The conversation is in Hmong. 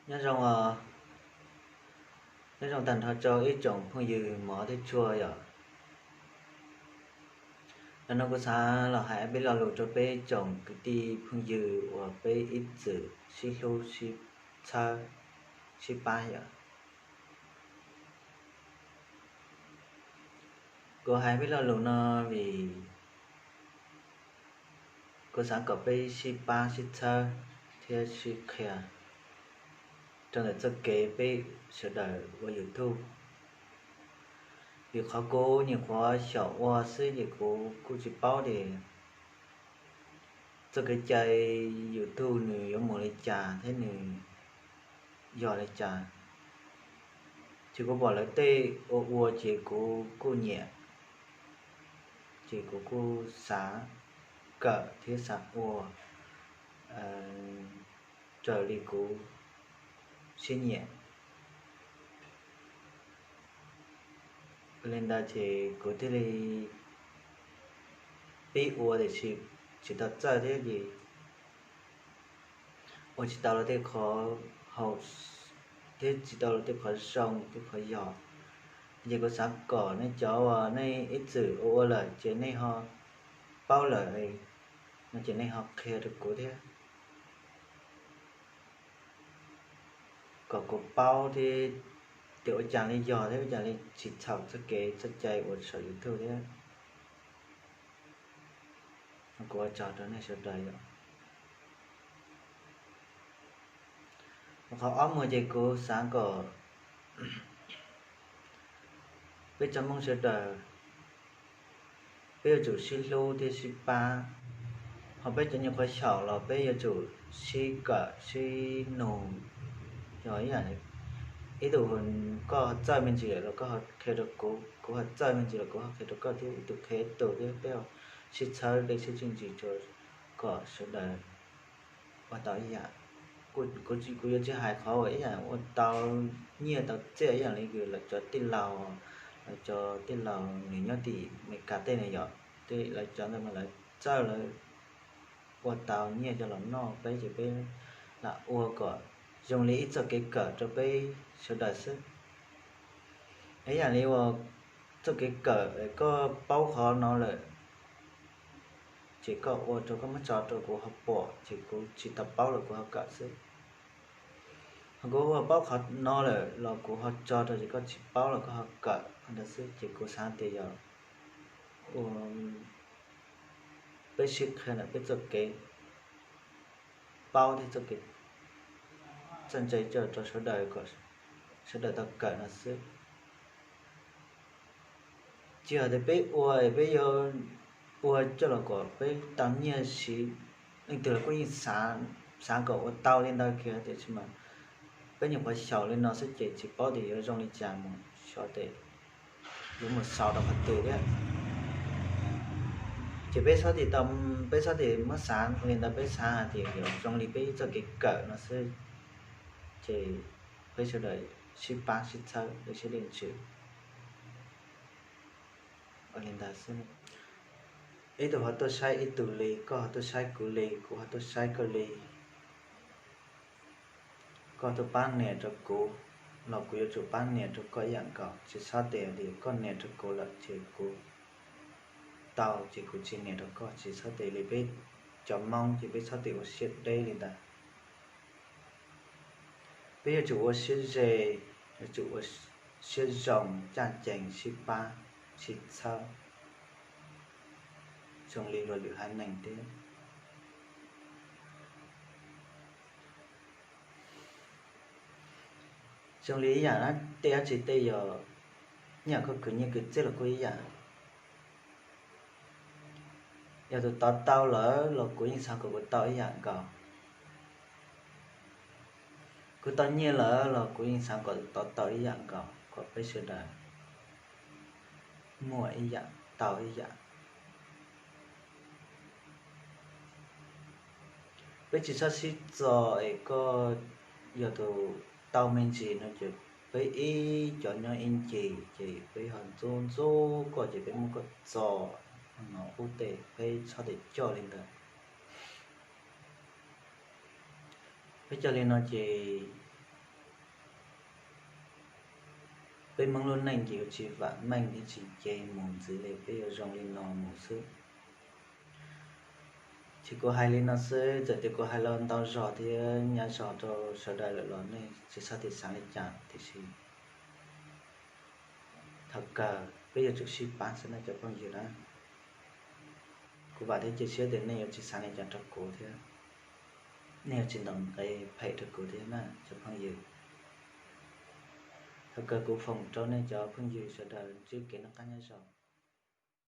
Nyob zoo, nyob zoo tag nrho rau ib tsoom phooj ywg mov thiab tshua yom. Ntawm no kuv xav los hais peb lo lus rau peb tsoom kwv tij phooj ywg uas peb ib txwm sib hlub sib txhawb sib pab yom. Kuv hais peb lo lus no vim kuv xav kom peb sib pab sib txhawb thiab sib qhia rau ntawm txoj kev peb sawv daws ua YouTube. Vim qhov kuv nyuam qhuav xyaum ua xwb ces kuv kuj tsis paub tias txoj kev cai YouTube nws yuav mus li cas thiab nws yog li cas. Ces kuv pom lawv tej ua ua ces kuv kuj nyiam, ces kuv kuj xav kawm thiab xav ua raws li kuv siab nyiam. Li ntawd ces kuv thiaj li pib ua tiam sis tsis tau txawj thiab ces ua tsis tau lawv tej qhov haum thiab tsis tau lawv tej qhov zoo tej qhov yog. Ces kuv xav kom nej cov uas nej ib txwm ua ua lawm ces nej ho paub lawm no ces nej ho qhia rau kuv thiab, kom kuv paub thiab tias ua cas li yog thiab ua cas li tsis txhaum txoj kev txoj cai uas saum YouTube thiab. Kuv ua tsaug rau nej sawv daws yom. Qhov ob mus ces kuv xav kom peb cov Hmoob sawv daws peb yuav tsum sib hlub thiab sib pab. Ho peb cov nyuam qhuav xyaum los peb yuav tsum sib kawm sib nug. Yog ib yam li ib tug koj ho txawj me ntsis lawm los koj ho qhia rau kuv, kuv ho txawj me ntsis los kuv ho qhia rau koj thiab, ib tug qhia ib tug thiab peb sib txhawb dej sib txwj ntsis kom sawv daws ua tau ib yam. Kuv yuav tsis hais qhov uas ib yam ua tau nyiaj tau txiaj ib yam li lawv cov tij laug, lawv cov tij laug nws nyob tim Meskas tej na yom, lawv cov ntawd mas lawv txawj lawv ua tau nyiaj coj los noj, peb ces peb lam ua kom zoo li ib txoj kev kawm rau peb sawv daws xwb. Ib yam li uas txoj kev kawm koj paub qhov no lawm ces koj ua rau koj muab tso rau kuv ho pom ces kuv tsis tau paub los kuv ho kawm xwb. Ho kuv ua paub qhov no lawm los kuv ho tso rau ces koj tsis paub los koj ho kawm ntawd xwb. Ces kuv xav tias yog ua peb sib qhia ntawm peb txoj kev paub thiab txoj kev txawj ntse coj rau sawv daws kom sawv daws tau kawm no xwb. Tsis yog tias peb ua peb yuav ua coj los kom peb tau nyiaj siv. Leej twg los kuj yeej xav kom ua tau li ntawd kiag tiam sis mas peb nyuam qhuav xyaum li no xwb ces tsis paub tias yuav zoo li cas mus xyov tes yuav mus xaus rau qhov twg thiab. Ces peb txhob tim tau, peb txhob tim muab xav li ntawd, peb xav hais tias yuav zoo li peb txoj kev kawm no xwb. Ces peb sawv daws sib pab sib txhawb, peb sib leej tshwm li ntawd xwb. Ib tug ho tuaj saib ib tug li, koj ho tuaj saib kuv li, kuv ho tuaj saib koj li. Koj tuaj pab nias rau kuv los kuv yuav tsum pab nias rau koj ib yam nkaus. Tsis txhob tias tias koj nias rau kuv lawm ces kuv tau ces kuv tsis nias rau koj. Tsis txhob tias li, peb cov Hmoob ces peb txhob tias ua siab deb li ntawd. Peb yuav tsum ua siab ze, yuav tsum ua siab zoo, caj cees, sib pab, sib txhawb, zoo li luag lwm haiv neeg thiab. Zoo li ib yam na, tej dab tsi tej yog, ib yam koj khwv nyiaj khwv txiaj los kuj ib yam. Yog tus tod tau lawm los kuv yeej xav kom kuv tau ib yam nkaus. Kuv tau nyiaj lawm los kuv yeej xav kom tus tod tau ib yam nkaus, kom peb sawv daws muaj ib yam, tau ib yam. Peb tsis txhob sib txo es koj yog tus tau me ntsis no ces peb ib cov nyob ib ncig ces peb ho ntxub ntxub koj ces peb muab koj txo no ub tej, peb txhob tias coj li ntawd. Peb coj li no ces Peb Hmoob lub neej ces yuav tsis vam meej thiab tsis nce mus ntxiv li, peb yuav zoo li no mus xwb. Ces kuv hais li no xwb, txawm tias kuv hais los ntau zog thiab nyav zog rau sawv daws lawm los nej tsis txhob tim xaav li cas, tiam sis thaum kawg peb yuav tsum sib pab xwb na cov phooj ywg na. Kuv vam thiab cia siab tias nej yuav tsis xav li cas rau kuv thiab, nej yuav tsis ntaus nqe phem rau kuv thiab na cov phooj ywg. Thaum kawg kuv foom rau nej cov phooj ywg sawv daws ntsib kev noj qab nyob zoo.